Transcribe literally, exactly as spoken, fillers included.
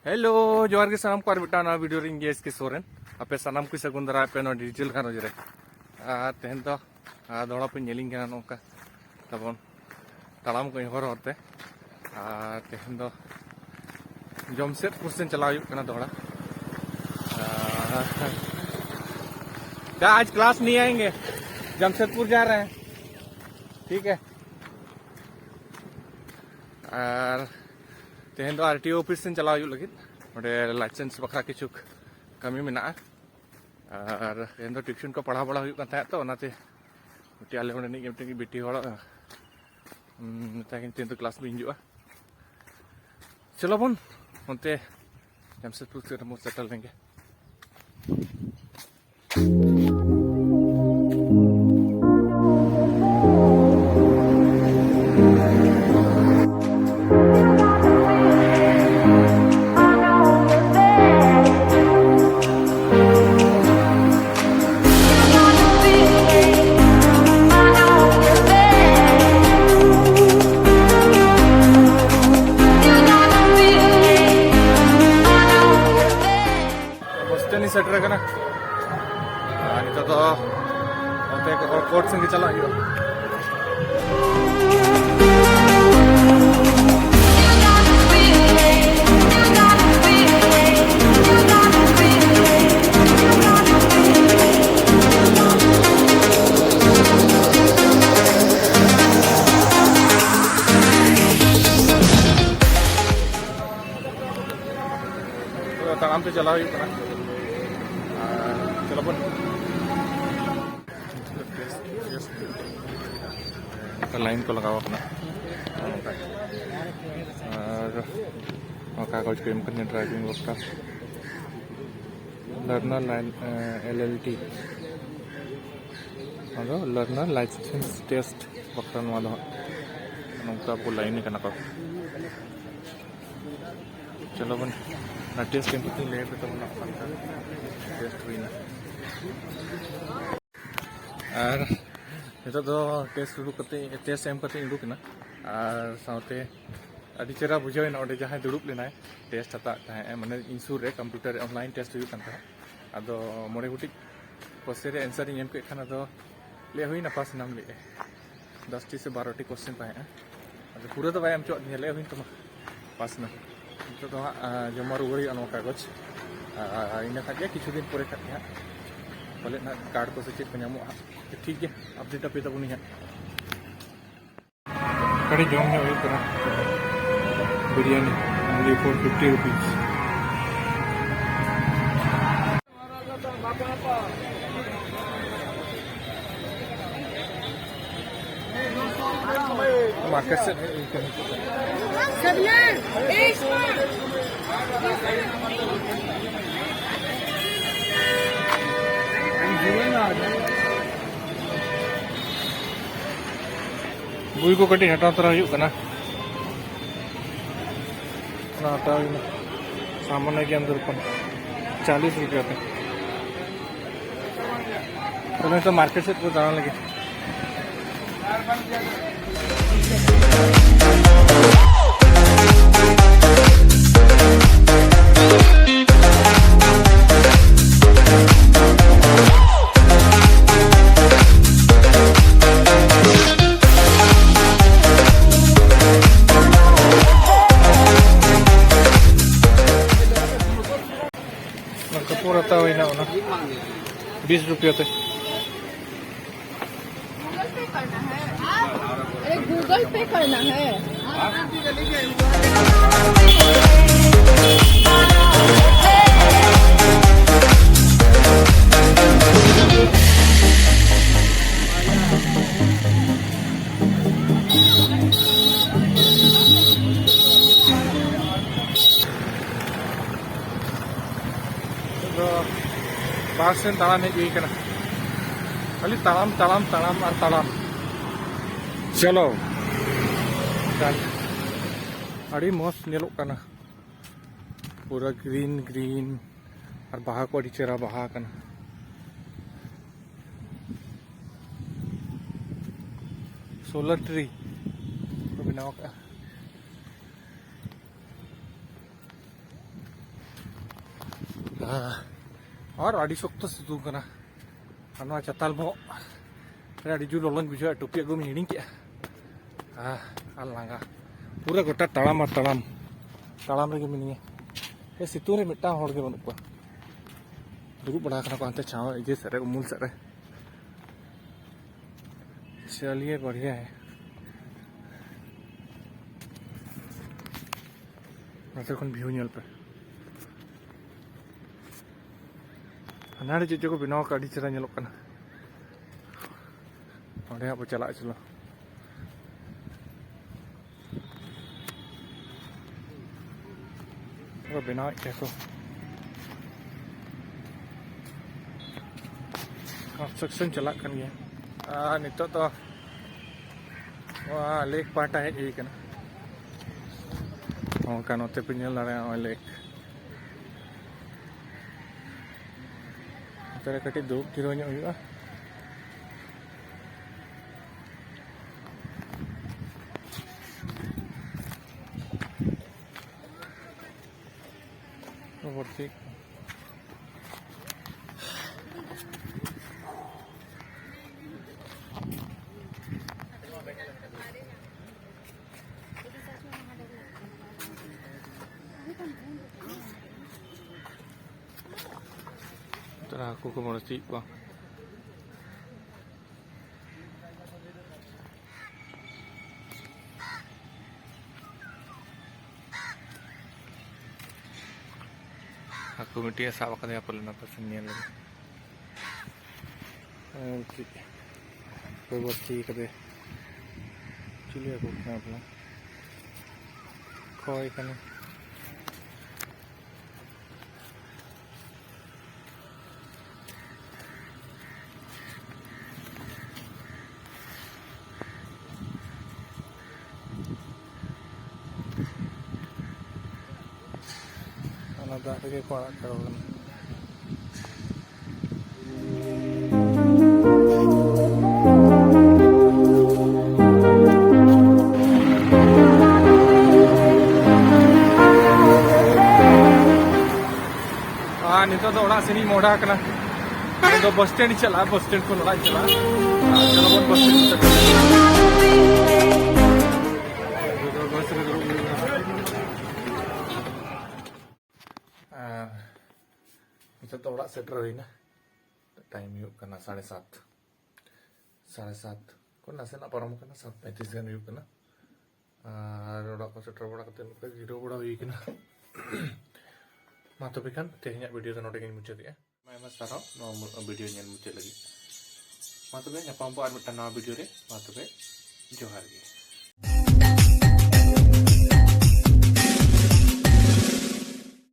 Hello, ᱡᱚᱦᱟᱨ ᱜᱮ ᱥᱟᱱᱟᱢ ᱠᱚ, ᱟᱨ ᱢᱤᱫᱴᱟᱝ ᱱᱟᱣᱟ ᱵᱷᱤᱰᱤᱭᱳ ᱨᱮ ᱤᱧ ᱜᱮ ᱮᱥ ᱠᱮ ᱥᱚᱨᱮᱱ᱾ ᱟᱯᱮ ᱥᱟᱱᱟᱢ ᱠᱚ ᱥᱟᱹᱜᱩᱱ ᱫᱟᱨᱟ ᱟᱯᱮ ᱱᱚᱣᱟ ᱰᱤᱡᱤᱴᱟᱞ ᱜᱷᱟᱨᱚᱸᱡᱽ ᱨᱮ᱾ ᱟᱨ ᱛᱮᱦᱮᱧ ᱫᱚ, ᱟᱨ ᱫᱚᱦᱲᱟ ᱯᱮ ᱧᱮᱞᱤᱧ ᱠᱟᱱᱟ ᱱᱚᱝᱠᱟ ᱛᱟᱵᱚᱱ ᱛᱟᱲᱟᱢ ᱠᱚ ᱦᱚᱨ ᱦᱚᱨ ᱛᱮ᱾ ᱟᱨ ᱛᱮᱦᱮᱧ ᱫᱚ ᱡᱟᱢᱥᱮᱫᱽᱯᱩᱨ ᱥᱮᱱ ᱪᱟᱞᱟᱣ ᱦᱩᱭᱩᱜ ᱠᱟᱱᱟ ᱫᱚᱦᱲᱟ᱾ ᱟᱨ क्या आज क्लास नहीं आएंगे? जमशेदपुर जा रहे हैं। ठीक है। ᱟᱨ ᱛᱮᱦᱮᱧ ᱫᱚ ᱟᱨ ᱴᱤ ᱳ ᱚᱯᱷᱤᱥ ᱥᱮᱱ ᱪᱟᱞᱟᱣ ᱦᱩᱭᱩᱜ ᱞᱟᱹᱜᱤᱫ᱾ ᱚᱸᱰᱮ ᱞᱟᱭᱥᱮᱱᱥ ᱵᱟᱠᱷᱨᱟ ᱠᱤᱪᱷᱩ ᱠᱟᱹᱢᱤ ᱢᱮᱱᱟᱜᱼᱟ᱾ ᱟᱨ ᱛᱮᱦᱮᱧ ᱫᱚ ᱴᱤᱭᱩᱥᱚᱱ ᱠᱚ ᱯᱟᱲᱦᱟᱣ ᱵᱟᱲᱟ ᱦᱩᱭᱩᱜ ᱠᱟᱱ ᱛᱟᱦᱮᱸᱫ, ᱛᱚ ᱚᱱᱟᱛᱮ ᱢᱤᱫᱴᱤᱡ ᱟᱞᱮ ᱚᱸᱰᱮᱱᱤᱡ ᱜᱮ ᱢᱤᱫᱴᱤᱡ ᱵᱤᱴᱤ ᱦᱚᱲ, ᱩᱸ, ᱢᱮᱛᱟᱭ ᱠᱟᱹᱱᱟᱹᱧ ᱛᱮᱦᱮᱧ ᱫᱚ ᱠᱞᱟᱥ ᱵᱟᱹᱧ ᱦᱤᱡᱩᱜᱼᱟ᱾ ᱪᱚᱞᱚ ᱵᱚᱱ ᱚᱱᱛᱮ ᱡᱟᱢᱥᱮᱫᱽᱯᱩᱨ ᱥᱮᱫ ᱨᱮᱵᱚᱱ ᱥᱮᱴᱮᱞ ᱞᱮᱱ ᱜᱮ᱾ ᱵᱚᱥ ᱥᱴᱮᱱᱰ ᱤᱧ ᱥᱮᱴᱮᱨ ᱟᱠᱟᱱᱟ᱾ ᱟᱨ ᱱᱤᱛᱚᱜ ᱫᱚ ᱚᱱᱛᱮ ᱠᱳᱨᱴ ᱥᱮᱱ ᱜᱮ ᱪᱟᱞᱟᱜ ᱦᱩᱭᱩᱜᱼᱟ᱾ ᱛᱟᱲᱟᱢ ᱛᱮ ᱪᱟᱞᱟᱣ ᱦᱩᱭᱩᱜ ᱠᱟᱱᱟ᱾ ᱟᱨ ᱪᱚᱞᱚ ᱵᱚᱱ ᱞᱟᱭᱤᱱ ᱠᱚ ᱞᱟᱜᱟᱣ ᱠᱟᱱᱟ᱾ ᱟᱨ ᱱᱚᱣᱟ ᱠᱟᱜᱚᱡᱽ ᱠᱚ ᱮᱢ ᱠᱟᱱᱟ, ᱰᱨᱟᱭᱵᱷᱤᱝ ᱵᱟᱠᱷᱨᱟ, learner line, L L T, ᱟᱫᱚ ᱞᱟᱨᱱᱟᱨ ᱞᱟᱭᱥᱮᱱᱥ ᱴᱮᱥᱴ ᱵᱟᱠᱷᱨᱟ ᱱᱚᱣᱟ ᱫᱚ ᱦᱟᱸᱜ ᱱᱚᱝᱠᱟ ᱠᱚ ᱞᱟᱭᱤᱱ ᱠᱟᱱᱟ ᱠᱚ᱾ ᱪᱚᱞᱚ ᱵᱚᱱ ᱚᱱᱟ ᱴᱮᱥᱴ ᱮᱢ ᱠᱟᱛᱮ ᱞᱟᱹᱭ ᱟᱯᱮ ᱛᱟᱵᱚᱱᱟ ᱚᱠᱟ ᱞᱮᱠᱟ ᱴᱮᱥᱴ ᱦᱩᱭᱱᱟ᱾ ᱟᱨ ᱱᱤᱛᱚᱜ ᱫᱚ ᱴᱮᱥᱴ ᱩᱰᱩᱠ ᱠᱟᱛᱮ, ᱴᱮᱥᱴ ᱮᱢ ᱠᱟᱛᱮ ᱩᱰᱩᱠ ᱮᱱᱟ᱾ ᱟᱨ ᱥᱟᱶᱛᱮ ᱟᱹᱰᱤ ᱪᱮᱦᱨᱟ ᱵᱩᱡᱷᱟᱹᱣ ᱮᱱᱟ ᱚᱸᱰᱮ ᱡᱟᱦᱟᱸᱭ ᱫᱩᱲᱩᱵ ᱞᱮᱱᱟᱭ, ᱴᱮᱥᱴ ᱦᱟᱛᱟᱣᱮᱫ ᱛᱟᱦᱮᱸᱫ, ᱢᱟᱱᱮ ᱤᱧ ᱥᱩᱨ ᱨᱮ ᱠᱚᱢᱯᱤᱭᱩᱴᱟᱨ ᱨᱮ ᱚᱱᱞᱟᱭᱤᱱ ᱴᱮᱥᱴ ᱦᱩᱭᱩᱜ ᱠᱟᱱ ᱛᱟᱦᱮᱸᱫ᱾ ᱟᱫᱚ ᱢᱚᱬᱮ ᱜᱚᱴᱤᱡ ᱠᱚᱥᱪᱮᱱ ᱨᱮ ᱮᱱᱥᱟᱨ ᱤᱧ ᱮᱢ ᱠᱮᱫ ᱠᱷᱟᱱ ᱟᱫᱚ ᱞᱟᱹᱭ ᱦᱩᱭᱱᱟ ᱯᱟᱥ ᱮᱱᱟᱢ ᱞᱟᱹᱭᱮᱫᱼᱟᱭ᱾ ᱫᱚᱥᱴᱤ ᱥᱮ ᱵᱟᱨᱚᱴᱤ ᱠᱚᱥᱪᱮᱱ ᱛᱟᱦᱮᱸᱜᱼᱟ, ᱟᱫᱚ ᱯᱩᱨᱟᱹ ᱫᱚ ᱵᱟᱭ ᱮᱢ ᱦᱚᱪᱚᱣᱟᱫ ᱫᱤᱧᱟ, ᱞᱟᱹᱭ ᱦᱩᱭᱱ ᱛᱟᱢᱟ ᱯᱟᱥ ᱮᱱᱟᱢ᱾ ᱱᱤᱛᱚᱜ ᱫᱚ ᱦᱟᱸᱜ ᱟᱸ, ᱡᱚᱢᱟ ᱨᱩᱣᱟᱹᱲ ᱦᱩᱭᱩᱜᱼᱟ ᱱᱚᱣᱟ ᱠᱟᱜᱚᱡᱽ᱾ ᱟᱨ ᱤᱱᱟᱹ ᱠᱷᱟᱱ ᱜᱮ ᱠᱤᱪᱷᱩ ᱫᱤᱱ ᱯᱚᱨᱮ ᱠᱷᱟᱱ ᱜᱮ ᱦᱟᱸᱜ ᱯᱟᱞᱮᱫ ᱦᱟᱸᱜ ᱠᱟᱨᱰ ᱠᱚ ᱥᱮ ᱪᱮᱫ ᱠᱚ ᱧᱟᱢᱚᱜᱼᱟ ᱦᱟᱸᱜ᱾ ᱴᱷᱤᱠ ᱜᱮᱭᱟ, ᱟᱯᱰᱮᱴ ᱟᱯᱮ ᱛᱟᱵᱚᱱᱤᱧ ᱦᱟᱸᱜ᱾ ᱟᱹᱰᱤ ᱡᱚᱢ ᱧᱚᱜ ᱦᱩᱭᱩᱜ ᱠᱟᱱᱟ, biryani, only for fifty rupees. Market ᱥᱮᱫ ᱦᱮᱡ ᱦᱩᱭ ᱠᱟᱱᱟ᱾ ᱵᱳᱭ ᱠᱚ ᱠᱟᱹᱴᱤᱡ ᱦᱟᱛᱟᱣ ᱛᱚᱨᱟ ᱦᱩᱭᱩᱜ ᱠᱟᱱᱟ᱾ ᱚᱱᱟ ᱦᱟᱛᱟᱣ ᱦᱩᱭᱱᱟ, ᱥᱟᱢᱟᱱᱱᱚ ᱜᱮᱭᱟᱱ ᱫᱚᱨᱯᱚᱱ, ᱪᱟᱞᱤᱥ ᱨᱩᱯᱤᱭᱟ ᱛᱮ᱾ ᱛᱚᱵᱮ ᱱᱤᱛᱚᱜ ᱢᱟᱨᱠᱮᱴ ᱥᱮᱫ ᱠᱚ ᱫᱟᱬᱟᱱ ᱞᱟᱹᱜᱤᱫ᱾ ᱚᱱᱟ ᱠᱟᱯᱚᱲ ᱦᱟᱛᱟᱣ ᱦᱩᱭᱱᱟ ᱚᱱᱟ ᱵᱤᱥ ᱨᱩᱯᱤᱭᱟ ᱛᱮ᱾ गूगल पे करना है। अरे गूगल पे करना है। ᱫᱚ ᱵᱟᱥ ᱥᱮᱱ ᱛᱟᱲᱟᱢ ᱦᱮᱡ ᱦᱩᱭ ᱠᱟᱱᱟ᱾ ᱠᱷᱟᱹᱞᱤ ᱛᱟᱲᱟᱢ, ᱛᱟᱲᱟᱢ, ᱛᱟᱲᱟᱢ ᱟᱨ ᱛᱟᱲᱟᱢ᱾ ᱪᱚᱞᱚ᱾ ᱟᱹᱰᱤ ᱢᱚᱡᱽ ᱧᱮᱞᱚᱜ ᱠᱟᱱᱟ, ᱯᱩᱨᱟᱹ ᱜᱨᱤᱱ ᱜᱨᱤᱱ, ᱟᱨ ᱵᱟᱦᱟ ᱠᱚ ᱟᱹᱰᱤ ᱪᱮᱦᱨᱟ ᱵᱟᱦᱟ ᱠᱟᱱᱟ᱾ ᱥᱳᱞᱟᱨ ᱴᱨᱤ ᱠᱚ ᱵᱮᱱᱟᱣ ᱠᱟᱜᱼᱟ᱾ ᱟᱨ ᱟᱹᱰᱤ ᱥᱚᱠᱛᱚ ᱥᱤᱛᱩᱝ ᱠᱟᱱᱟ᱾ ᱟᱨ ᱱᱚᱣᱟ ᱪᱟᱛᱟᱞ ᱵᱚᱦᱚᱜ ᱨᱮ ᱟᱹᱰᱤ ᱡᱳᱨ ᱞᱚᱞᱚᱧ ᱵᱩᱡᱷᱟᱹᱣᱟ, ᱴᱩᱯᱤ ᱟᱹᱜᱩᱢ ᱦᱤᱲᱤᱧ ᱠᱮᱜᱼᱟ᱾ ᱟᱨ ᱞᱟᱸᱜᱟ, ᱯᱩᱨᱟᱹ ᱜᱚᱴᱟ ᱛᱟᱲᱟᱢ ᱟᱨ ᱛᱟᱲᱟᱢ, ᱛᱟᱲᱟᱢ ᱨᱮᱜᱮ ᱢᱤᱱᱟᱹᱧᱟ᱾ ᱥᱤᱛᱩᱝ ᱨᱮ ᱢᱤᱫᱴᱟᱝ ᱦᱚᱲ ᱜᱮ ᱵᱟᱹᱱᱩᱜ ᱠᱚᱣᱟ, ᱫᱩᱲᱩᱵ ᱵᱟᱲᱟ ᱠᱟᱱᱟ ᱠᱚ ᱦᱟᱱᱛᱮ ᱪᱷᱟᱣ ᱤᱭᱟᱹ ᱥᱮᱫ ᱨᱮ, ᱩᱢᱩᱞ ᱥᱮᱫ ᱨᱮ᱾ ᱪᱟᱞᱤᱭᱮ ᱵᱟᱲᱤᱭᱟ ᱦᱮ᱾ ᱱᱚᱛᱮ ᱠᱷᱚᱱ ᱵᱷᱤᱭᱩ ᱧᱮᱞ ᱯᱮ᱾ ᱦᱟᱱᱟᱲᱮ ᱪᱮᱫ ᱪᱚᱠᱚ ᱵᱮᱱᱟᱣ ᱟᱠᱟᱫ, ᱟᱹᱰᱤ ᱪᱮᱦᱨᱟ ᱧᱮᱞᱚᱜ ᱠᱟᱱᱟ᱾ ᱚᱸᱰᱮ ᱦᱟᱸᱜ ᱵᱚ ᱪᱟᱞᱟᱜᱼᱟ, ᱪᱚᱞᱚ᱾ ᱵᱮᱱᱟᱣᱮᱫ ᱜᱮᱭᱟ ᱠᱚ, ᱠᱚᱱᱥᱴᱨᱟᱠᱥᱚᱱ ᱪᱟᱞᱟᱜ ᱠᱟᱱ ᱜᱮᱭᱟ᱾ ᱟᱨ ᱱᱤᱛᱚᱜ ᱫᱚ ᱱᱚᱣᱟ ᱞᱮᱠ ᱯᱟᱦᱴᱟ ᱦᱮᱡ ᱦᱩᱭ ᱠᱟᱱᱟ᱾ ᱱᱚᱝᱠᱟ ᱱᱚᱛᱮ ᱯᱮ ᱧᱮᱞ ᱫᱟᱲᱮᱭᱟᱜᱼᱟ, ᱱᱚᱜᱼᱚᱭ ᱞᱮᱠ᱾ ᱱᱚᱛᱮ ᱨᱮ ᱠᱟᱹᱴᱤᱡ ᱫᱩᱲᱩᱵ ᱡᱤᱨᱟᱹᱣ ᱧᱚᱜ ᱦᱩᱭᱩᱜᱼᱟ᱾ ᱵᱟᱹᱲᱛᱤ ᱛᱟᱨᱟ ᱦᱟᱹᱠᱩ ᱠᱚ ᱵᱟᱹᱲᱛᱤᱭᱮᱫ ᱠᱚᱣᱟ᱾ ᱦᱟᱹᱠᱩ ᱢᱤᱫᱴᱮᱡ ᱮ ᱥᱟᱵ ᱟᱠᱟᱫᱮᱭᱟ ᱯᱟᱞᱮ, ᱱᱟᱯᱟᱥᱮᱧ ᱧᱮᱞ ᱞᱮᱜᱮ᱾ ᱟᱨ ᱪᱮᱫ ᱠᱚᱭ ᱵᱟᱹᱲᱛᱤ ᱠᱟᱫᱮ, ᱪᱤᱞᱤ ᱦᱟᱹᱠᱩ ᱠᱟᱱᱟ ᱯᱟᱞᱮ? ᱠᱷᱚᱭ ᱠᱟᱱᱟ᱾ ᱚᱱᱟ ᱫᱟᱜ ᱨᱮᱜᱮ ᱠᱚ ᱟᱲᱟᱜ ᱠᱟᱠᱚ ᱠᱟᱱᱟ᱾ ᱟᱨ ᱱᱤᱛᱚᱜ ᱫᱚ ᱚᱲᱟᱜ ᱥᱮᱱ ᱤᱧ ᱢᱚᱦᱰᱟ ᱟᱠᱟᱱᱟ᱾ ᱤᱧ ᱫᱚ ᱵᱟᱥ ᱥᱴᱮᱱᱰ ᱤᱧ ᱪᱟᱞᱟᱜᱼᱟ, ᱵᱟᱥ ᱥᱴᱮᱱᱰ ᱠᱷᱚᱱ ᱚᱲᱟᱜ ᱤᱧ ᱪᱟᱞᱟᱜᱼᱟ᱾ ᱟᱨ ᱪᱚᱞᱚ ᱵᱚᱱ ᱵᱟᱥ ᱥᱴᱮᱱᱰ ᱤᱧ ᱪᱟᱞᱟᱜᱼᱟ᱾ ᱱᱤᱛᱚᱜ ᱫᱚ ᱵᱟᱥ ᱨᱮ ᱫᱩᱲᱩᱵ ᱦᱩᱭ ᱮᱱᱟ᱾ ᱟᱨ ᱱᱤᱛᱚᱜ ᱫᱚ ᱚᱲᱟᱜ ᱥᱮᱴᱮᱨ ᱦᱩᱭᱱᱟ᱾ ᱴᱟᱭᱤᱢ ᱦᱩᱭᱩᱜ ᱠᱟᱱᱟ ᱥᱟᱲᱮ ᱥᱟᱛ, ᱥᱟᱲᱮ ᱥᱟᱛ ᱠᱷᱚᱱ ᱱᱟᱥᱮᱱᱟᱜ ᱯᱟᱨᱚᱢ ᱟᱠᱟᱱᱟ, ᱥᱟᱛ ᱯᱚᱸᱭᱛᱨᱤᱥ ᱜᱟᱱ ᱦᱩᱭᱩᱜ ᱠᱟᱱᱟ᱾ ᱟᱨ ᱚᱲᱟᱜ ᱠᱚ ᱥᱮᱴᱮᱨ ᱵᱟᱲᱟ ᱠᱟᱛᱮ ᱱᱚᱝᱠᱟ ᱡᱤᱨᱟᱹᱣ ᱵᱟᱲᱟ ᱦᱩᱭ ᱠᱟᱱᱟ᱾ ᱢᱟ ᱛᱚᱵᱮ ᱠᱷᱟᱱ ᱛᱮᱦᱮᱧᱟᱜ ᱵᱷᱤᱰᱤᱭᱳ ᱫᱚ ᱱᱚᱰᱮ ᱜᱤᱧ ᱢᱩᱪᱟᱹᱫᱮᱜᱼᱟ᱾ ᱟᱭᱢᱟ ᱥᱟᱨᱦᱟᱣ ᱱᱚᱣᱟ ᱢᱩ-, ᱵᱷᱤᱰᱤᱭᱳ ᱧᱮᱞ ᱢᱩᱪᱟᱹᱫ ᱞᱟᱹᱜᱤᱫ᱾ ᱢᱟ ᱛᱚᱵᱮ ᱧᱟᱯᱟᱢ ᱵᱚ ᱟᱨ ᱢᱤᱫᱴᱟᱝ ᱱᱟᱣᱟ ᱵᱷᱤᱰᱤᱭᱳ ᱨᱮ᱾ ᱢᱟ ᱛᱚᱵᱮ ᱡᱚᱦᱟᱨ ᱜᱮ᱾